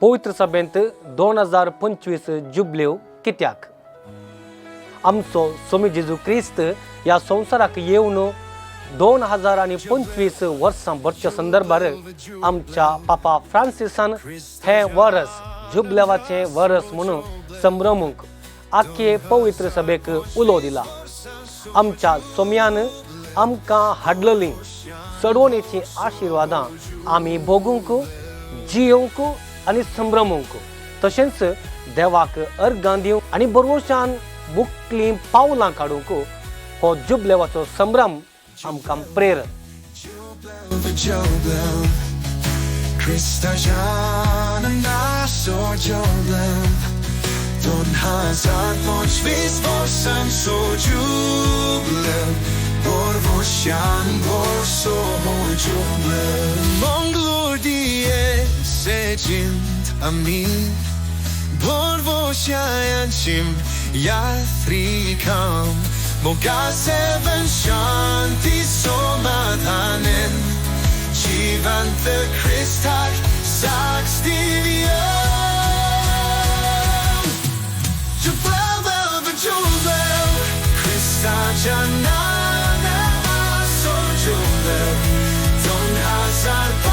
पवित्र सभेंत 2025 जुबलेव कित्याक? आमचो स्वामी जेजू क्रिस्त ह्या संवसाराक येवन 2025 वर्सां भरच्या संदर्भार आमच्या पापा फ्रांसिसान हें वरस जुबलेवाचें वरस म्हणून संभ्रमूंक आख्खे पवित्र सभेक उलो दिला. आमच्या सोम्यान आमकां हाडलेलीं चडवणेचीं आशिर्वादां आमी भोगूंक, जियोवंक आनी संभ्रमूंक, तशेंच देवाक अर्गां दिवंक आनी बरवशान मुकलीं पावलां काडूंक हो जुबलेवाचो संभ्रम आमकां प्रेरत. 2025 वर्सांचो जुबलेव, भरवशान भरसो हो जुबलेव. मंगलोर दियेसेजींत आमी भरवशायांची यात्रिकां, मोगा सेवन शांती समाधानेन जिवंत क्रिस्ताक साक्ष दिवया. जुबलेव, जुबलेव, क्रिस्ताच्या नांवाचो जुबलेव, 2025.